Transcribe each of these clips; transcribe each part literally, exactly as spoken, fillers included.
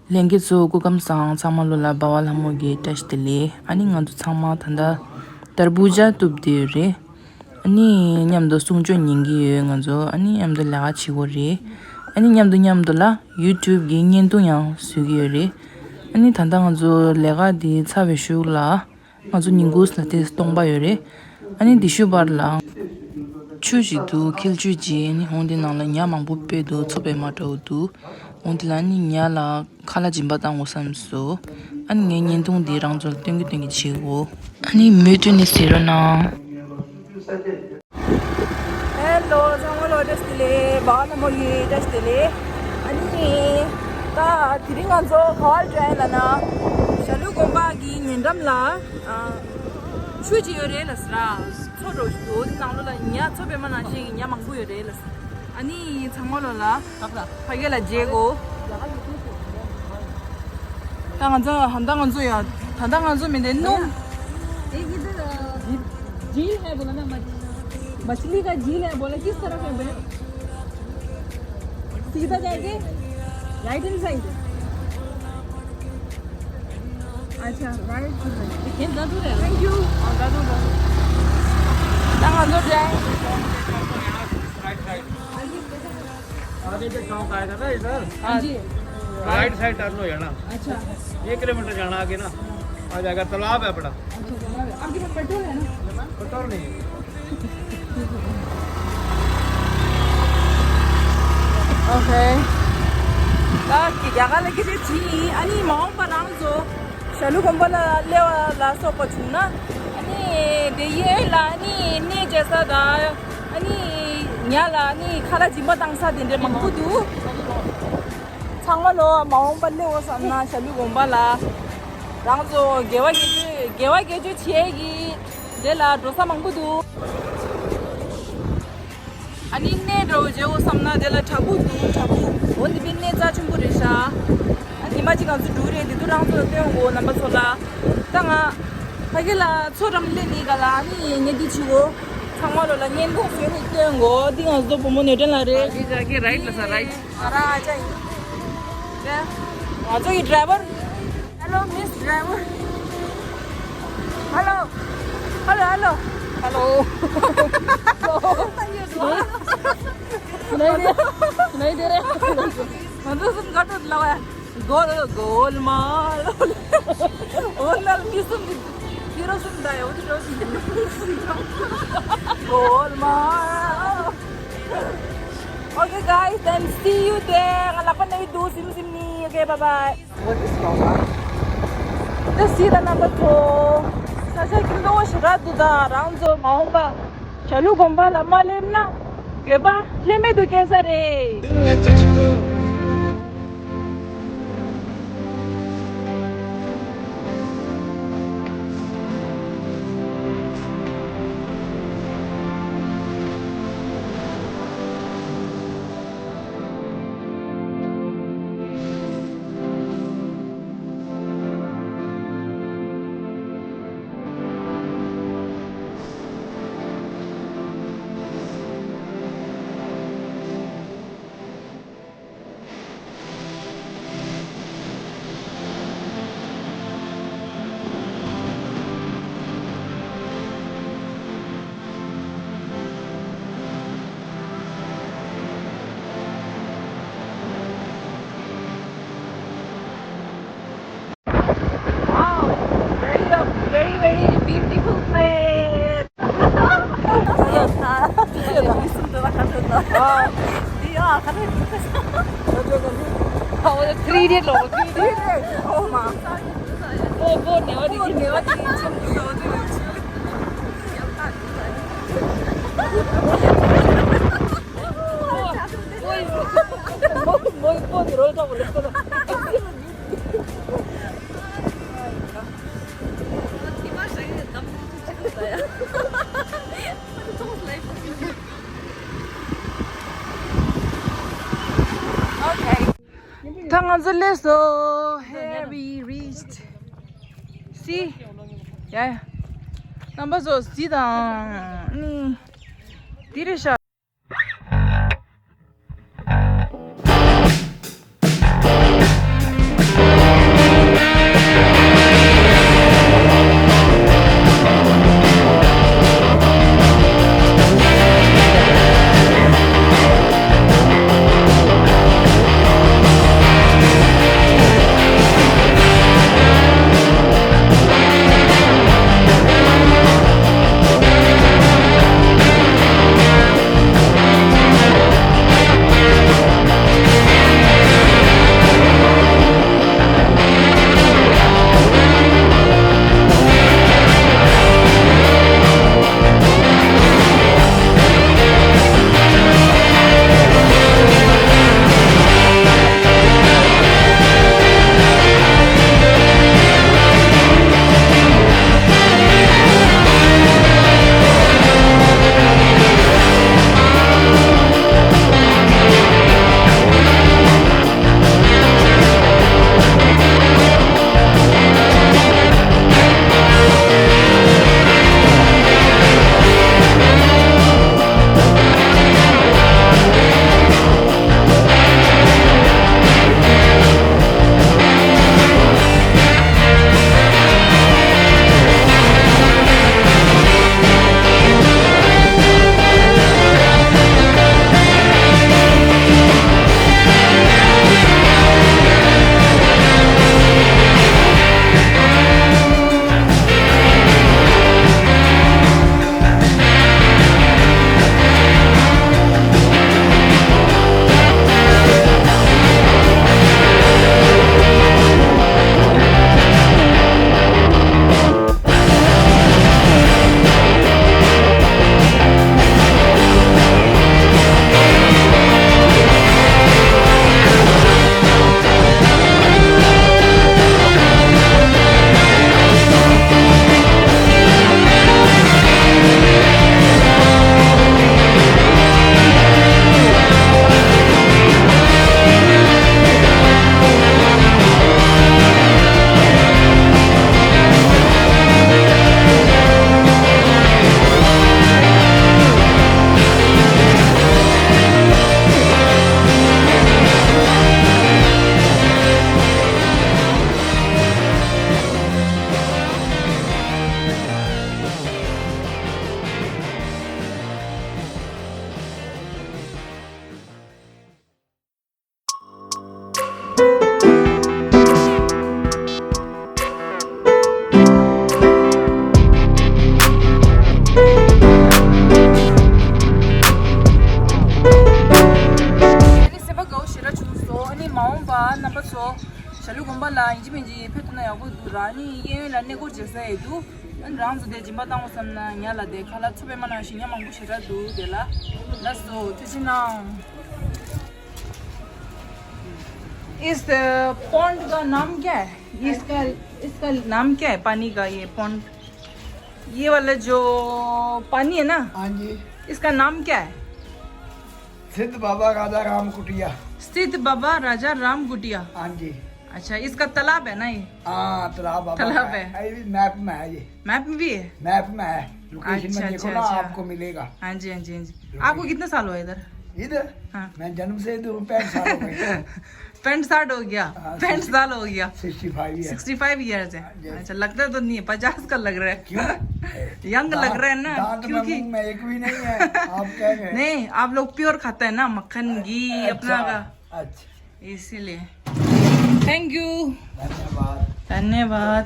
ལྷན་རྒྱས་ཚོ་སྐུ་ཁམས་བཟང་། ཚང་མ་ལོ་ལ་སྦ་བ་ལྷ་མོ་གི་བཀྲ་ཤིས་བདེ་ལེགས། ཨ་ནི་ང་ཚོ་ཚང་མ་ད་ལྟ་ཏར་བུ་ཇ་གཏུབ་བསྡད་ཡོད་རེད། ཨ་ནི་མཉམ་དུ་གསུང་ཆོས་ཉན་གྱི་ཡོད། ང་ཚོ་ཨ་ནི་མཉམ་དུ་ལས་ཀ་བྱེད་དགོས་རེད། ཨ་ནི་མཉམ་དུ་མཉམ་དུ་ལ་ཡུ་ཊུབ་གི་བརྙན་ཐུང་ཡང་བཟོ་གི་ཡོད་རེད། ཨ་ནི་ད་ལྟ་ང་ཚོ་ལས་ཀ་འདི་ཚར་བའི་གཞུག་ལ། ང་ཚོ་ཉིན་གུང་སྣ་ཐེངས་སྟོང་པ་ཡོད་རེད། ཨ་ནི་འདི་ཤུ་བར་ལ་ཆུ་ཞིག་འདུག་འཁྱིལ་ཆུ་ཅིག་ཨ་ནི་ཧོང་དེ་ནང་ལ་ཉ་མང་པོ་སྤོས་འདུག་མཚོ་པདྨ་འདྲ་བོ་འདུག་ཧོང་དེ་ལ་ཨ་ནི་ཉ་ལ་ཁ་ལག་སྦྱིན་པ་བཏང་དགོས་བསམ་སོང་། ཨ་ནི་ངའི་བརྙན་ཐུང་འདི་རང་ཚོར་སྟོན་གི་སྟོན་གི་བྱེད་འོ། ཨ་ནི་མུ་མཐུད་ནས་གཟིགས་རོགས་གནང་། ཧེ་ལོ། ཚང་མ་ལོ་བཀྲ་ཤིས་བདེ་ལེགས། སྦ་བ་ལྷ་མོ་ཡི་བཀྲ་ཤིས་བདེ་ལེགས། ཨ་ནི་ད་དེ་རིང་ང་ཚོ་ག་བར་འགྲོ་ཡིན་ལབ་ན། ཞྭ་ལུ་དགོན་པ་གི་ཉེ་འགྲམ་ལ་ཨ་ཆུ་ཅིག་ཡོད་རེད་ལབ་ཟེར། མཚོ་འདྲ་བོ་ཞིག་འདུག་དེ་ནང་ལོགས་ལ་ཉ་མཚོ་པདྨ་ནང་བཞིན་གྱི་ཉ་མང་པོ་ཡོད་རེད་ལབ་ཟེར། ཨ་ནི་ཚང་མ་ལོ་ལ་ཕ་གི་ལ་མཇལ་དགོས། ད་ང་ཚོ་ད་ལྟ་ང་ཚོ་ཡ་ད་ལྟ་ང་ཚོ་མི་འདི་ནུ། एक इधर, अ, झील है बोला ना, मछ-, मछली का झील है बोला, किस तरफ है भैया? सीधा जाएंगे, राइट हैंड साइड। अच्छा, राइट। ये ज्यादा दूर है। Thank you. हाँ, ज्यादा दूर है। ད་ང་ཚོ་འགྲོ་ཡིན། राइट साइड। आगे जो चौक आएगा ना इधर, हाँ जी। राइट साइड टर्न हो जाना। अच्छा। एक किलोमीटर जाना आगे ना, आ जाएगा, तालाब है बड़ा। अच्छा, तालाब है। आपके पास पेट्रोल है ना? पेट्रोल नहीं है। ཨོ་ཁེ། ད་ཀི་རྒྱ་གར་ལ་སྐད་ཆ་དྲིས་ཡིན། ཨ་ནི་མ་འོངས་པ་རང་ཚོ་ཞྭ་ལུ་དགོན་པ་ལ་སླེབས་པ་ལ་སོགས་པ་བྱུང་ན། ཨ་ནི་དེ་ཡན་ལ་ཨ་ནི་གནས་མཇལ་ས་དང་། ཨ་ནི་ཉ་ལ་ཨ་ནི་ཁ་ལག་སྦྱིན་པ་བཏང་ས་དེ་འདྲ་མང་པོ་འདུག་ཚང་མ་ལོ་མ་འོངས་པ་སླེབས་འོ་བསམ་ན་ཞྭ་ལུ་དགོན་པ་ལ་རང་ཚོ་དགེ་བ་དགེ་སྦྱོར་དགེ་བ་དགེ་སྦྱོར་བྱེད་ཀྱི་དེ་ལ་འགྲོ་ས་མང་པོ་འདུག་ཨ་ནི་གནས་འདྲ་བོ་མཇལ་འོ་བསམ་ན་དེ་ལ་བྲག་ཕུག་འདུག་བྲག་ཕུག་འོ་འདི་པའི་གནས་རྩ་ཆེན་པོ་རེད་ཤག་ཨ་ཉི་མ་གཅིག་ང་ཚོ་འགྲོ་རེད། དེ་དུས་རང་ཚོ་ལ་སྟོན་དགོས་རྣམ་པ་ཚོ་ལ། ད་ང་ཕ་གི་ལ་མཚོ་འགྲམ་སླེབས་ནི་ག་ལ་ཨ་ནི་ངས་འདི་བྱེད་དགོས། ཚང་མ་ལོ་ལ་བརྙན་ཐུང་བཟོས་ནས་སྟོན་དགོས། འདི་ང་ཚོ་བུ་མོ་ནེ་ཏན་ལ་རེད། ཨ་གི་ཨ་གི་རའིཊ་ལ་ས་རའིཊ། ཨ་ར་ཨ་ཅག་ཡིན། ང་ཚོ་ཡི་ཌ་རའི་ཝར། Hello, Miss Driver. Hello. Hello, hello. Hello. Hello. Hello. ང་ཚོ་གསུམ་དགའ་སྤྲོ་ལ་བ། གོལ་གོལ་མ་ལ། འོ་ན་མི་གསུམ་གྱི་ཕི་རོ་གསུམ་ད་ཡོད་འགྲོ་ཞིག་གོལ་མ། Okay, guys, then see you there. ང་ལག་པ་ན་ཡི་འདུག་སིམ་སིམ་ནི། Okay, bye bye. What is wrong? ད་སི་ད་རྣམ་པ་ཚོ། ས་ཆ་སྐྱིད་པོ་ཞེ་དྲག་འདུག་ད་རང་ཚོ་མ་འོངས་པ་ཞྭ་ལུ་དགོན་པ་ལ་མ་སླེབས་ན་འགྱོད་པ་ལྷད་མེད་དུ་སྐྱེ་ས་རེད། Wow, very, very, very beautiful place. Three D lo, three D. Oh, ma. Oh, bo ne wa di. ད་ང་ཚོ་སླེབས་སོང་། Have we reached? See? Yeah, yeah. རྣམ་པ་ཚོ་གཟིགས་དང་། ནི་འདི་རེད་ཤག་རྣམ་པ་ཚོ། ཞྭ་ལུ་དགོན་པ་ལ་ཡིན་གཅིག་མིན་གཅིག་ཕེབས་ཐུབ་ན་ཡག་པོ་འདུག་ར། ནི་གཡས་གཡོན་ལ་གནས་སྐོར་བྱེད་ས་ཡོད་འདུག་ཨ་ནི་རང་ཚོ་དེ་སྦྱིན་པ་བཏང་བ་བསམ་ན་ཉ་ལ་དེ་ཁ་ལག་ཚོ་པའི་མ་ནང་བཞིན་ཉ་མང་པོ་ཞེ་དྲག་འདུག་དེ་ལ། ལགས་སོ། ཐུགས་རྗེ་གནང་། इस अ, पॉन्ड का नाम क्या है? इसका, इसका नाम क्या है, पानी का, ये पॉन्ड? ये वाला जो पानी है ना, हाँ जी। इसका नाम क्या है? सिद्ध बाबा राजा राम कुटिया। सिद्ध बाबा राजा राम कुटिया। हाँ जी। अच्छा, इसका तालाब है ना ये? हाँ, तालाब बाबा तालाब का है। है। ये भी मैप में है ये। मैप में भी है? मैप में है, लोकेशन में अच्छा, देखो अच्छा, ना, अच्छा। आपको मिलेगा। हाँ जी, हाँ जी, हाँ जी। लोकेशन। आपको कितने साल हुआ इधर? इधर? हाँ। मैं जन्म से तो पैंठ साल हो गए। पैंठ साठ हो गया। हाँ, पैंठ साल हो गया। Sixty five year. Sixty five years है। हाँ जी। अच्छा, लगता तो नहीं है, पचास का लग रहा है। क्यों? यंग लग रहा है ना, दांत में, क्योंकि मुंह में एक भी नहीं है। आप क्या कहें? नहीं, आप लोग प्योर खाता है ना, मक्खन घी अपना का। अच्छा। इसीलिए। Thank you. धन्यवाद। धन्यवाद।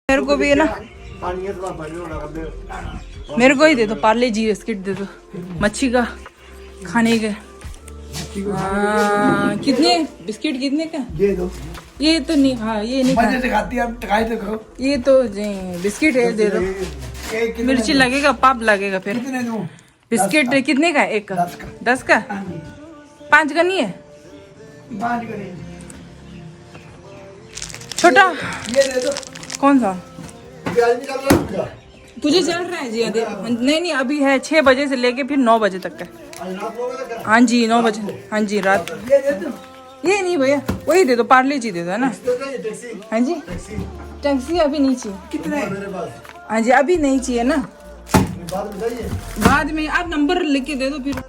मेरे को भी है ना। मेरे को ही दे दो, पार्ले जी बिस्किट दे दो, मच्छी का खाने के। हाँ, कितने बिस्किट, कितने का? ये दो। ये तो नहीं, हाँ, ये नहीं खाना। मजे से खाती है, आप ट्राई तो करो। ये तो जी, बिस्किट है, दे दो। ये कितने मिर्ची लगेगा, पाप लगेगा फिर। कितने दूँ? बिस्किट कितने का है एक का? दस का। दस का? हाँ जी। पाँच का नहीं है? पाँच का नहीं। छोटा? ये दे दो। कौन सा? ये आदमी का दे दो। तुझे चल रहा है जी, अभी? नहीं, नहीं, अभी है, छः बजे से लेके फिर नौ बजे तक का। आज रात नौ बजे तक का? हाँ जी, नौ बजे। हाँ जी, रात। ये दे दो। ये नहीं भैया, वही दे दो, पार्ले जी दे दो, है ना? टैक्सी दे दो, ये टैक्सी। हाँ जी? टैक्सी। टैक्सी अभी नहीं चाहिए। कितने? मेरे पास। हाँ जी, अभी नहीं चाहिए ना। बाद में जाइए। बाद में आप नंबर लिख के दे दो फिर।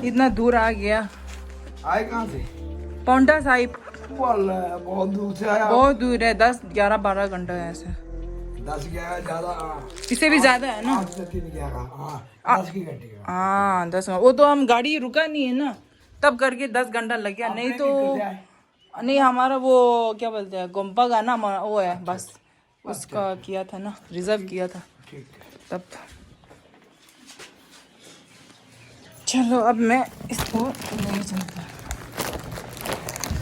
इतना दूर आ गया। आए कहाँ से? पांवटा साहिब। वाला, बहुत दूर से आया। बहुत दूर है, दस, ग्यारह, बारह घंटा है ऐसे। दस, ग्यारह ज्यादा, हाँ। इससे भी ज्यादा है ना? आठ से तीन, ग्यारह, हाँ, आ, दस की घंटे का। हाँ, दस। वो तो हम गाड़ी रुका नहीं है ना, तब करके दस घंटा लग गया, नहीं तो। नहीं, हमारा वो क्या बोलते हैं, गोम्पा का ना, हमारा वो है बस। उसका किया था ना, रिजर्व किया था। ठीक है। तब चलो, अब मैं इसको लेने चलता हूँ।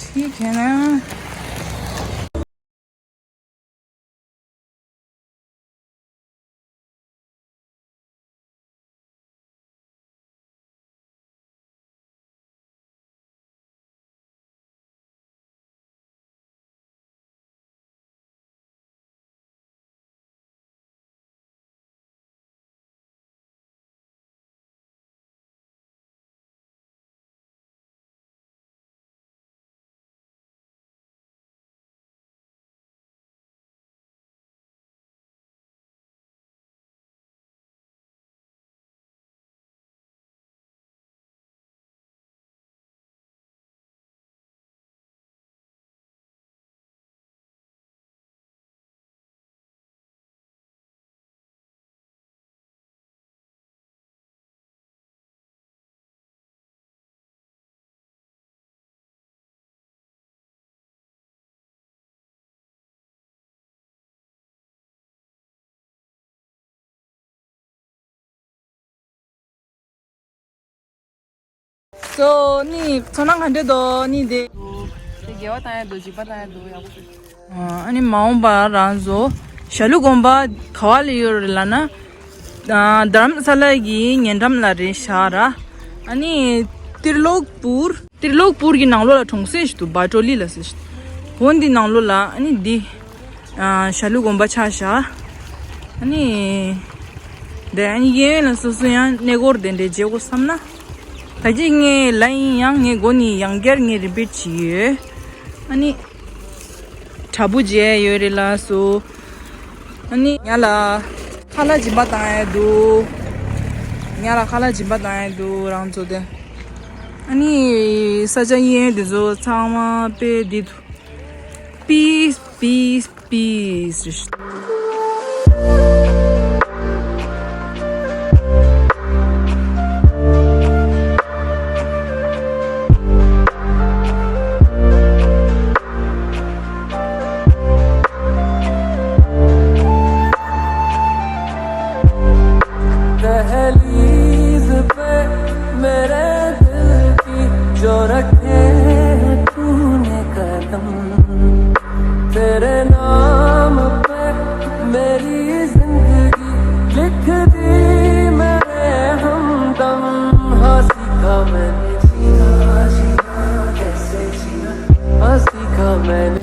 ठीक है ना? སོ་ནི་ཚོར་སྣང་ག་འདྲ་འདུག་ནི་དེ། དེ་དགེ་བ་བཏང་ཡ་འདུག་འཇིགས་པ་བཏང་ཡ་འདུག་ཡག་པོ་འདུག་ཨ་ནི་མ་འོངས་པ་རང་ཚོ་ཞྭ་ལུ་དགོན་པ་ག་བ་ལ་ཡོད་རེད་ལབ་ན། ཨ་རྡ་རམ་ས་ལ་གི་ཉེ་འགྲམ་ལ་རེད་ཤག་ར། ཨ་ནི་ཏིར་ལོག་པུར། ཏིར་ལོག་པུར་གྱི་ནང་ལོགས་ལ་གྲོང་གསེབ་ཞིག་འདུག་བ་ཀྲོ་ལི་ལ་ཟེར་ཞིག་འོ་འདི་ནང་ལོགས་ལ་ཨ་ནི་འདི། ཨ་ཞྭ་ལུ་དགོན་པ་ཆགས་ཤག་ཨ་ནི། དེ་ཨ་ནི་གཡས་གཡོན་ལ་སོ་སོ་ཡང་གནས་སྐོར་དེ་འདྲའི་མཇལ་དགོས་བསམ་ན། ད་གཅིག་ངས་ལབ་ཡིན་ཡང་ངས་མགོ་ནས་ཡང་བསྐྱར་ངས་རི་པིཊ་བྱེད་ཀྱི་ཡོད། ཨ་ནི། དྲ་འབུ་མཇལ་ཡོད་རེད་ལགས་སོ། ཨ་ནི་ང་ལ་ཁ་ལག་སྦྱིན་པ་བཏང་ཡ་འདུག་ང་ལ་ཁ་ལག་སྦྱིན་པ་བཏང་ཡ་འདུག་རང་ཚོ་དེ། ཨ་ནི་ས་ཆ་གཡས་གཡོན་དེ་ཚོ་ཚང་མ་དཔེ་བདེ་འདུག Peace, peace, peace. دہلیز پہ میرے دل کی جو رکھے ہیں تو نے قدم، تیرے نام پہ میری زندگی لکھ دی میرے ہمدم۔ ہاں سیکھا میں نے جینا، جینا کیسے جینا، ہاں سیکھا میں نے۔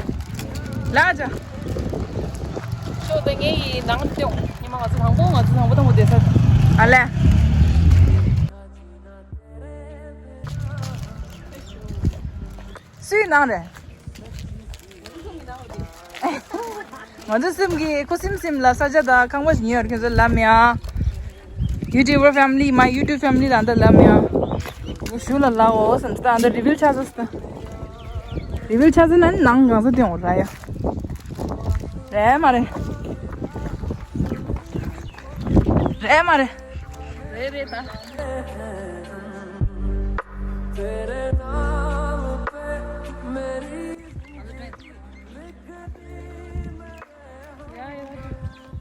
ལགས་ཅ། ཤོག་ད་ངས་ཡི་ནང་སྟོན། ཉི་མ་ང་ཚོ་དང་པོ་ང་ཚོ་དང་པོ་དང་པོ་བསྡད་ས། ཨ་ལས། སུའི་ནང་རེད། ང་ཚོ་གསུམ་གྱིས་ཁུ་སིམ་སིམ་ལ་ས་ཆ་དང་ཁང་པ་ཞིག་ཉོས་ཡོད། ཁྱོད་ཚོ་ལབ་མེད་ཨ། YouTuber family, my YouTube family ལ་འདི་ལབ་མེད་ཨ། ཞུ་ལ་ལབ་འོ་བསམ་ད་འདི་རི་བིལ་ཆགས་སོང་ད། རི་བིལ་ཆགས་སོང་ན་ནང་གང་ས་སྟོན་འོ་ར་ཡ། རེད་མ་རེད། རེད་མ་རེད། རེད་རེད་ད།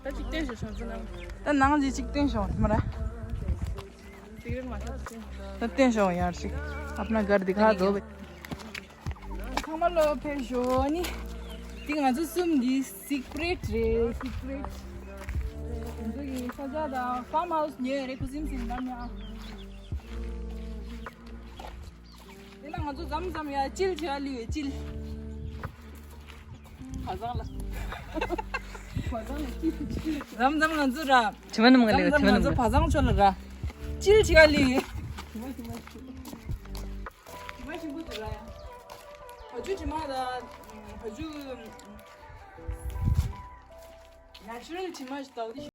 ད་ཅིག་སྟོན་ཞོག་ཤོང་ཙི་ནང་། ད་ནང་ཅིག་ཅིག་སྟོན་ཞོག་མ་ར། ཅིག་རེད་མ་ཤོག་ཅིག་ད་སྟོན་ཞོག་ཡར་ཅིག་ཨ་ཕ་ན་གར་དི་ཁ་དོ། ཚང་མ་ལོ་ཕེབས་ཞོག་ནི། དེ་ང་ཚོ་གསུམ་གྱི་སི་ཀི་རེཊ་རེད། སི་ཀི་རེཊ། ང་ཚོ་གི་ས་ཆ་དང་ཕཱམ་ཧའུ་སི་ཉོས་རེད། ཁུ་སིམ་སིམ་ལམ་ཡང་། དེ་ལ་ང་ཚོ་འཛོམས་འཛོམས་ཡ་ཅིལ་བྱེད་ཡ་ལུས་ཡོད་ཅིལ། བ་ཚང་ལ། བ་ཚང་ལ་ཅིལ་ཅིལ། འཛོམས་འཛོམས་ང་ཚོ་ར། བྱེ་མ་ནི་མ་ལེ་འཛོམས་འཛོམས་ང་ཚོ་བ་ཚང་ཆོ་ལ་ར། ཅིལ་བྱེད་ཡ་ལུས་ཡོད། བྱེ་མ་བྱེ་མ་བྱེ་མ་ཞིམ་པོ་འདུག་ར་ཡ། བ་ཕྱུགས་བྱེ་མ་ལ། བ་ཕྱུགས། ནེ་ཅུ་རལ་བྱེ་མ་ཞིག་ལྟ་བུ་དེ།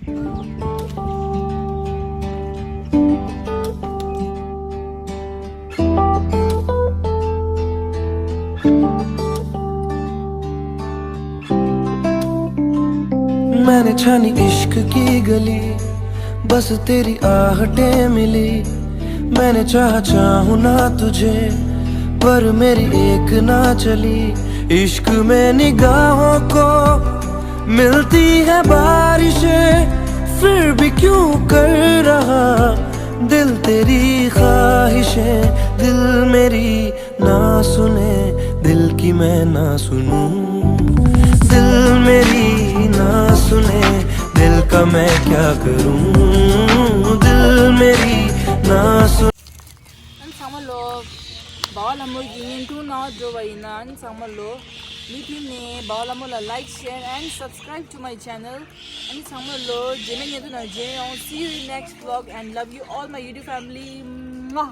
मैंने छानी इश्क की गली, बस तेरी आहटें मिली। मैंने चाहा चाहूं ना तुझे, पर मेरी एक ना चली। इश्क में निगाहों को मिलती है बारिशें, फिर भी क्यों कर रहा दिल तेरी ख्वाहिशें। दिल मेरी ना सुने, दिल की मैं ना सुनूं। दिल मेरी ना सुने, दिल का मैं क्या करूं। दिल मेरी ना सुने। ཨ་ནི་ཚང་མ་ལོ། འབའ་བ་ལྷ་མོ་གི་བརྙན་ཐུང་ནང་འགྲོ་བ་ཡིན་ན། ཨ་ནི་ཚང་མ་ལོ། མུ་མཐུད་ནས་འབའ་བ་ལྷ་མོ་ལ་like, share and subscribe to my channel. ཨ་ནི་ཚང་མ་ལོ། རྗེས་མའི་བརྙན་ཐུང་ནང་མཇལ་ཡོང་། See you in next vlog and love you all my YouTube family. Mwah.